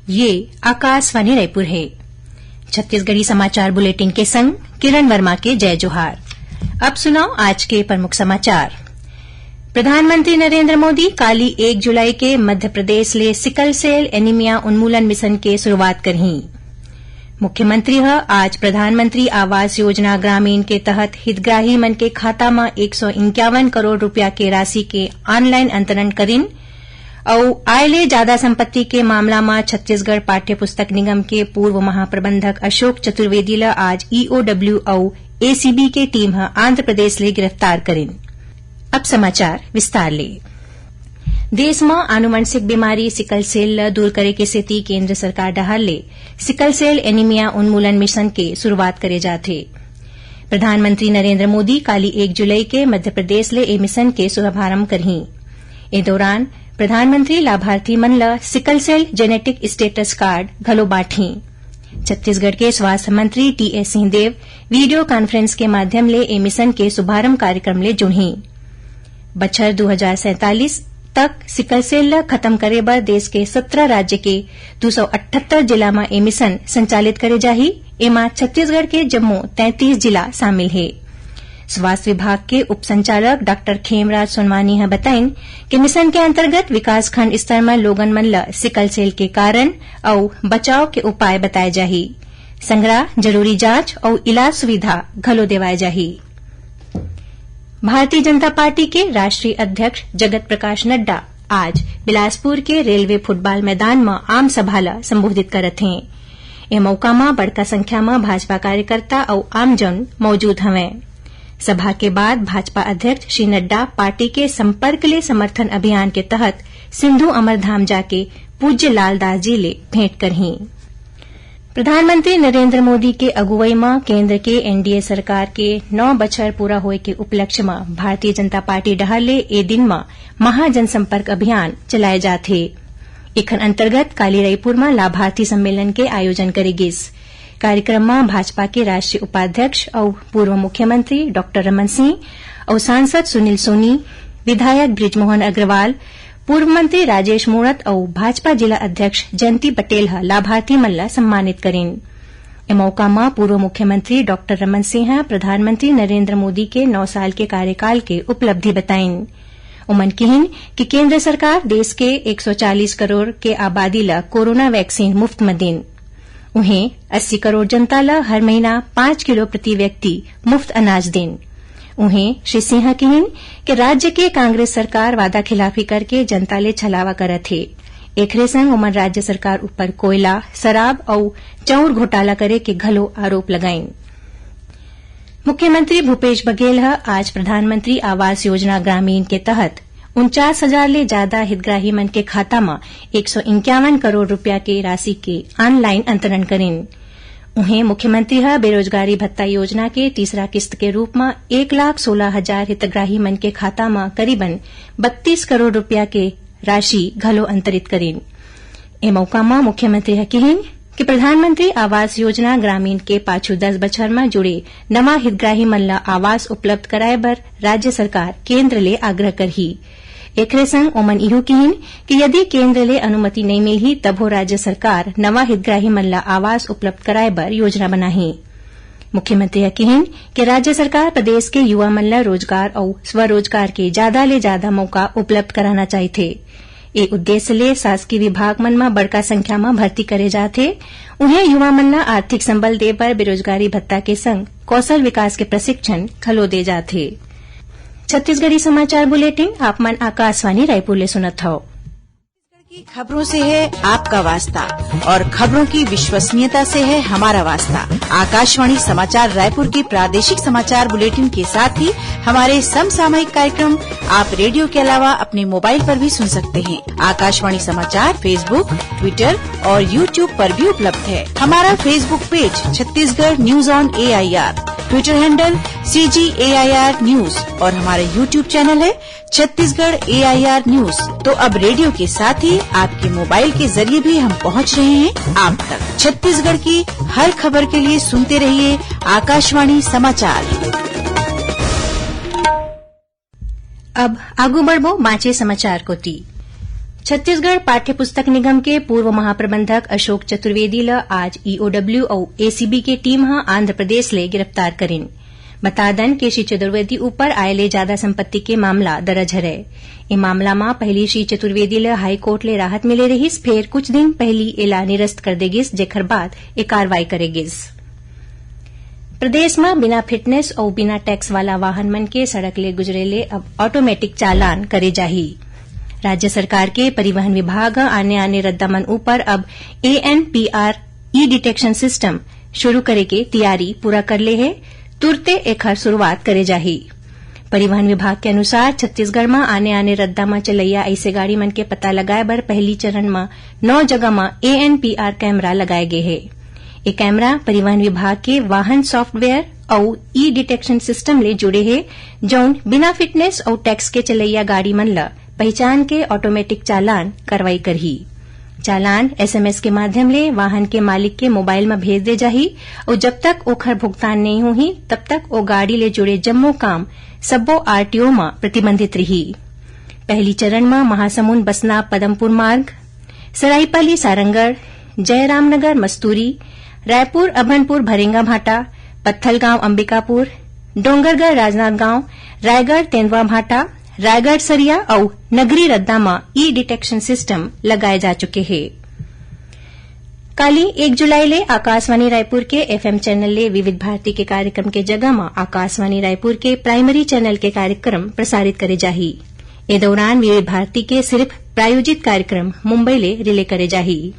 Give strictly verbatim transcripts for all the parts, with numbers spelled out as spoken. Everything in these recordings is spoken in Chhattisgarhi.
ये आकाशवाणी रायपुर हे। छत्तीसगढ़ी समाचार बुलेटिन के संग किरण वर्मा के जय जोहार। अब सुनव आज के प्रमुख समाचार। प्रधानमंत्री नरेंद्र मोदी काली एक जुलाई के मध्य प्रदेश ले सिकल सेल एनीमिया उन्मूलन मिशन के शुरुआत करहीं। मुख्यमंत्री ह आज प्रधानमंत्री आवास योजना ग्रामीण के तहत हितग्राही मन के खाता म एक सौ इक्यावन करोड़ रुपया के राशि के ऑनलाइन अंतरण करिन। अउ आय ले जादा संपत्ति के मामला म छत्तीसगढ़ पाठ्य पुस्तक निगम के पूर्व महाप्रबंधक अशोक चतुर्वेदी ल आज ईओडब्ल्यू अउ एसीबी के टीम ह आंध्र प्रदेश ले गिरफ्तार करिन। अब समाचार विस्तार ले। देश म आनुवंशिक बीमारी सिकल सेल ल दूर करे के सेती केंद्र सरकार डहार ले सिकल सेल एनीमिया उन्मूलन मिशन के शुरुआत करे जात हे। प्रधानमंत्री नरेंद्र मोदी काली एक जुलाई के मध्य प्रदेश ले ए मिशन के शुभारंभ करहीं। ए दौरान प्रधानमंत्री लाभार्थी मन ल sickle cell genetic status card घलो बांटहीं। छत्तीसगढ़ के स्वास्थ्य मंत्री टीएस सिंहदेव वीडियो कॉन्फ्रेंस के माध्यम ले ए मिशन के शुभारंभ कार्यक्रम ले जुड़हीं। बछर दू हजार सैंतालीस तक सिकल सेल ल खत्म करे बर देश के सत्रह राज्य के दू सौ अठहत्तर जिला म ए मिशन संचालित करे जाही। एमा छत्तीसगढ़ के जम्मो तैंतीस जिला शामिल हे। स्वास्थ्य विभाग के उप संचालक डॉक्टर खेमराज सोनवानी ह बताइन कि मिशन के अंतर्गत विकासखंड स्तर म लोगन मन ल सिकल सेल के कारण अउ बचाव के उपाय बताए जाही। संघरा जरूरी जांच अउ इलाज सुविधा घलो देवाए जाही। भारतीय जनता पार्टी के राष्ट्रीय अध्यक्ष जगत प्रकाश नड्डा आज बिलासपुर के रेलवे फुटबॉल मैदान म आम सभा ल संबोधित करत हें। ए मौका म बड़का संख्या म भाजपा कार्यकर्ता अउ आमजन मौजूद हवंय। सभा के बाद भाजपा अध्यक्ष श्री नड्डा पार्टी के संपर्क ले समर्थन अभियान के तहत सिंधु अमरधाम जाके पूज्य लालदास जी ले भेंट करहीं। प्रधानमंत्री नरेंद्र मोदी के अगुवई म केंद्र के एनडीए सरकार के नौ बछर पूरा होए के उपलक्ष्य म भारतीय जनता पार्टी डहार ले ए दिन म महाजनसंपर्क अभियान चलाए जात हे। एखर अंतर्गत काली रईपुर म लाभार्थी सम्मेलन के आयोजन करे गिस। कार्यक्रम म भाजपा के राष्ट्रीय उपाध्यक्ष अउ पूर्व मुख्यमंत्री डॉक्टर रमन सिंह अउ सांसद सुनील सोनी, विधायक बृजमोहन अग्रवाल, पूर्व मंत्री राजेश मूणत अउ भाजपा जिला अध्यक्ष जयंती पटेल ह लाभार्थी मन ल सम्मानित करिन। ए मौका म पूर्व मुख्यमंत्री डॉक्टर रमन सिंह ह प्रधानमंत्री नरेंद्र मोदी के नौ साल के कार्यकाल के उपलब्धि बताइन। उमन किहिन कि केंद्र सरकार देश के एक सौ चालीस करोड़ के आबादी ल कोरोना वैक्सीन मुफ्त म दिन। उहें, अस्सी करोड़ जनता ल हर महीना पाँच किलो प्रति व्यक्ति मुफ्त अनाज दिन। उहें, श्री सिंह किहिन कि राज्य के कांग्रेस सरकार वादा खिलाफी करके जनता ले छलावा करत हे। एखरे संग ओमन राज्य सरकार ऊपर कोयला, शराब अउ चाउर घोटाला करे के घलो आरोप लगाइन। मुख्यमंत्री भूपेश बघेल ह आज प्रधानमंत्री आवास योजना ग्रामीण के तहत उनचास हजार ले जादा हितग्राही मन के खाता म एक सौ इक्यावन करोड़ रुपया के राशि के ऑनलाइन अंतरण करिन। उहें, मुख्यमंत्री ह बेरोजगारी भत्ता योजना के तीसरा किस्त के रूप म एक लाख सोलह हजार हितग्राही मन के खाता म करीबन बत्तीस करोड़ रुपया के राशि घलो अंतरित करिन। ए मौका म मुख्यमंत्री ह किहिन कि प्रधानमंत्री आवास योजना ग्रामीण के पाछू दस बछर म जुड़े नवा हितग्राही मन ल आवास उपलब्ध कराए बर राज्य सरकार केंद्र ले आग्रह करही। एखरे संग ओमन इहू किहिन कि यदि केंद्र ले अनुमति नइ मिलही, तभो राज्य सरकार नवा हितग्राही मन ल आवास उपलब्ध कराए बर योजना बनाही। मुख्यमंत्री ह किहिन कि राज्य सरकार प्रदेश के युवा मन ल रोजगार अउ स्वरोजगार के जादा ले जादा मौका उपलब्ध कराना चाहिथे। ए उद्देश्य ले शासकीय विभाग मन म बड़का संख्या म भर्ती करे जात हे। उहें, युवा मन ल आर्थिक संबल दे बर बेरोजगारी भत्ता के संग कौशल विकास के प्रशिक्षण घलो दे जात हे। छत्तीसगढ़ी समाचार बुलेटिन आप मन आकाशवाणी रायपुर ले सुनत हव। की खबरों से है आपका वास्ता और खबरों की विश्वसनीयता से है हमारा वास्ता। आकाशवाणी समाचार रायपुर के प्रादेशिक समाचार बुलेटिन के साथ ही हमारे समसामयिक कार्यक्रम आप रेडियो के अलावा अपने मोबाइल पर भी सुन सकते हैं। आकाशवाणी समाचार Facebook, Twitter और YouTube पर भी उपलब्ध है। हमारा Facebook page Chhattisgarh news on AIR, Twitter handle CGAIR news और हमारा YouTube चैनल है छत्तीसगढ़ एआईआर न्यूज। तो अब रेडियो के साथ ही आपके मोबाइल के जरिए भी हम पहुंच रहे हैं आप तक। छत्तीसगढ़ की हर खबर के लिए सुनते रहिए आकाशवाणी समाचार। अब आगू बढ़बो बांचे समाचार कोती। छत्तीसगढ़ पाठ्य पुस्तक निगम के पूर्व महाप्रबंधक अशोक चतुर्वेदी ल आज ईओडब्ल्यू अउ एसीबी के टीम ह आंध्र प्रदेश ले गिरफ्तार करिन। बता दन कि श्री चतुर्वेदी ऊपर आय ले जादा संपत्ति के मामला दरज हरय। ए मामला म पहिली श्री चतुर्वेदी ल हाईकोर्ट ले राहत मिले रहिस, फेर कुछ दिन पहिली एला निरस्त कर दे गिस, जेखर बाद ए कार्रवाई करे गिस। प्रदेश म बिना फिटनेस अउ बिना टैक्स वाला वाहन मन के सड़क ले गुजरे ले अब ऑटोमेटिक चालान करे जाही। राज्य सरकार के परिवहन विभाग ह आने-आने रद्दा मन ऊपर अब एएनपीआर ई डिटेक्शन सिस्टम शुरू करे के तियारी पूरा कर ले हे। तुरते एखर शुरुआत करे जाही। परिवहन विभाग के अनुसार छत्तीसगढ़ म आने-आने रद्दा म चलइया अइसे गाड़ी मन के पता लगाए बर पहिली चरण म नौ जगह म एएनपीआर कैमरा लगाए गे हे। ए कैमरा परिवहन विभाग के वाहन सॉफ्टवेयर अउ ई डिटेक्शन सिस्टम ले जुड़े हे, जउन बिना फिटनेस अउ टैक्स के चलइया गाड़ी मन ल पहिचान के ऑटोमेटिक चालान कार्रवाई करही। चालान एसएमएस के माध्यम ले वाहन के मालिक के मोबाइल म भेज दे जाही अउ जब तक ओखर भुगतान नइ होही, तब तक ओ गाड़ी ले जुड़े जम्मो काम सब्बो आरटीओ म प्रतिबंधित रिही। पहिली चरण म महासमुंद बसना पदमपुर मार्ग, सराईपाली सारंगढ़, जयरामनगर मस्तूरी, रायपुर अभनपुर भरेंगा भाटा, पत्थलगांव अंबिकापुर, डोंगरगढ़ राजनांदगांव, रायगढ़ तेंदुआ भाटा, रायगढ़ सरिया अउ नगरी रद्दा म ई डिटेक्शन सिस्टम लगाए जा चुके हे। काली एक जुलाई ले आकाशवाणी रायपुर के एफएम चैनल ले विविध भारती के कार्यक्रम के जगह म आकाशवाणी रायपुर के प्राइमरी चैनल के कार्यक्रम प्रसारित करे जाही। ए दौरान विविध भारती के सिर्फ प्रायोजित कार्यक्रम मुंबई ले रिले करे जाही।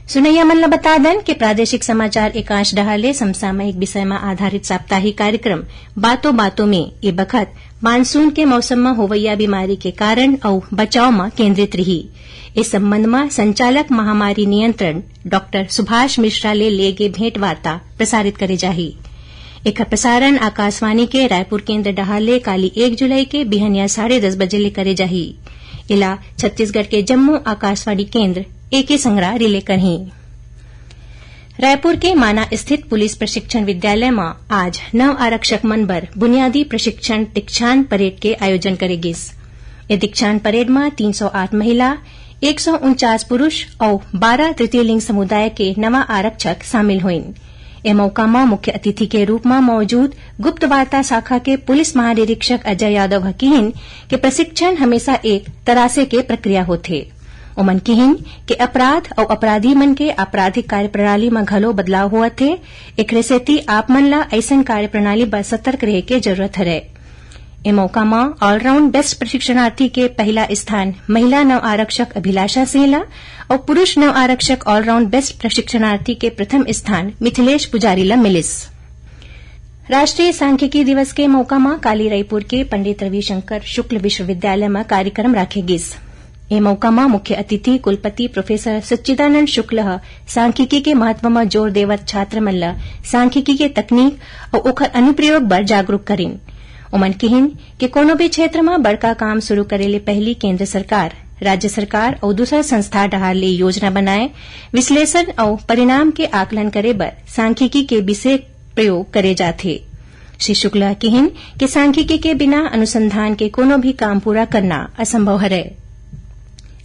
सुनइया मन ल बता दन कि प्रादेशिक समाचार एकांश डहार ले समसामयिक विषय म आधारित साप्ताहिक कार्यक्रम बातों बातों में ए बखत मानसून के मौसम म होवइया बीमारी के कारण अउ बचाव म केंद्रित रिही। इस संबंध म संचालक महामारी नियंत्रण डॉक्टर सुभाष मिश्रा ले ले गे भेंट वार्ता प्रसारित करे जाही। एखर प्रसारण आकाशवाणी के रायपुर केंद्र डहार ले काली एक जुलाई के बिहनिया साढ़े दस बजे ले करे जाही। एला छत्तीसगढ़ के जम्मो आकाशवाणी केंद्र एके संघरा रिले करही। रायपुर के माना स्थित पुलिस प्रशिक्षण विद्यालय म आज नव आरक्षक मन बर बुनियादी प्रशिक्षण दीक्षांत परेड के आयोजन करे गिस। ए दीक्षांत परेड म तीन सौ आठ महिला, एक सौ उनचास पुरुष अउ बारह तृतीय लिंग समुदाय के नवा आरक्षक शामिल होइन। ए मौका म मुख्य अतिथि के रूप म मौजूद गुप्तवार्ता शाखा के पुलिस महानिरीक्षक अजय यादव ह किहिन कि प्रशिक्षण हमेशा एक तरासे के प्रक्रिया होथे। ओमन किहिन कि अपराध अउ अपराधी मन के आपराधिक कार्यप्रणाली म घलो बदलाव होवत हे, एखरे सेती आप मन ल अइसन कार्यप्रणाली बर सतर्क रहे के जरूरत हरय। ए मौका म ऑलराउंड बेस्ट प्रशिक्षणार्थी के पहिला स्थान महिला नव आरक्षक अभिलाषा सिंह ल अउ पुरुष नव आरक्षक ऑलराउंड बेस्ट प्रशिक्षणार्थी के प्रथम स्थान मिथिलेश पुजारी ल मिलिस। राष्ट्रीय सांख्यिकी दिवस के मौका म काली रईपुर के पंडित रविशंकर शुक्ल विश्वविद्यालय म कार्यक्रम राखे गिस। ए मौका म मुख्य अतिथि कुलपति प्रोफेसर सच्चिदानंद शुक्ल ह सांख्यिकी के महत्व म जोर देवत छात्र मन ल सांख्यिकी के तकनीक अउ ओखर अनुप्रयोग बर जागरूक करिन। ओमन किहिन कि कोनो भी क्षेत्र म बड़का काम शुरू करे ले पहिली केंद्र सरकार, राज्य सरकार अउ दूसर संस्था डहार ले योजना बनाए, विश्लेषण अउ परिणाम के आकलन करे बर सांख्यिकी के विशेष प्रयोग करे जाथे। श्री शुक्ला किहिन कि सांख्यिकी के बिना अनुसंधान के कोनो भी काम पूरा करना असंभव हरय।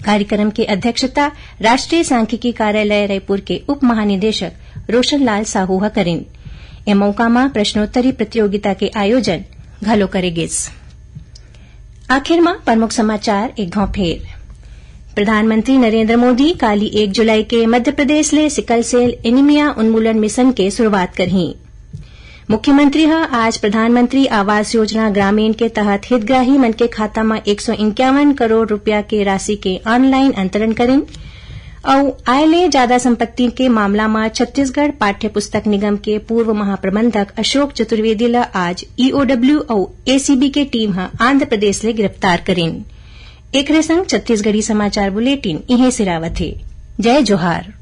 कार्यक्रम के अध्यक्षता राष्ट्रीय सांख्यिकी कार्यालय रायपुर के उप महानिदेशक रोशन लाल साहू ह करिन। ए मौका म प्रश्नोत्तरी प्रतियोगिता के आयोजन घलो करे गिस। आखिर म प्रमुख समाचार एक घांव फेर। प्रधानमंत्री नरेंद्र मोदी काली एक जुलाई के मध्य प्रदेश ले सिकल सेल एनीमिया उन्मूलन मिशन के शुरुआत करही। मुख्यमंत्री ह आज प्रधानमंत्री आवास योजना ग्रामीण के तहत हितग्राही मन के खाता म एक सौ इक्यावन करोड़ रुपया के राशि के ऑनलाइन अंतरण करिन। अउ आय ले जादा संपत्ति के मामला म छत्तीसगढ़ पाठ्य पुस्तक निगम के पूर्व महाप्रबंधक अशोक चतुर्वेदी ल आज ईओडब्ल्यू अउ एसीबी के टीम ह आंध्र प्रदेश ले गिरफ्तार करिन। एकरे संग छत्तीसगढ़ी समाचार बुलेटिन इहें सिरावत हे। जय जोहार।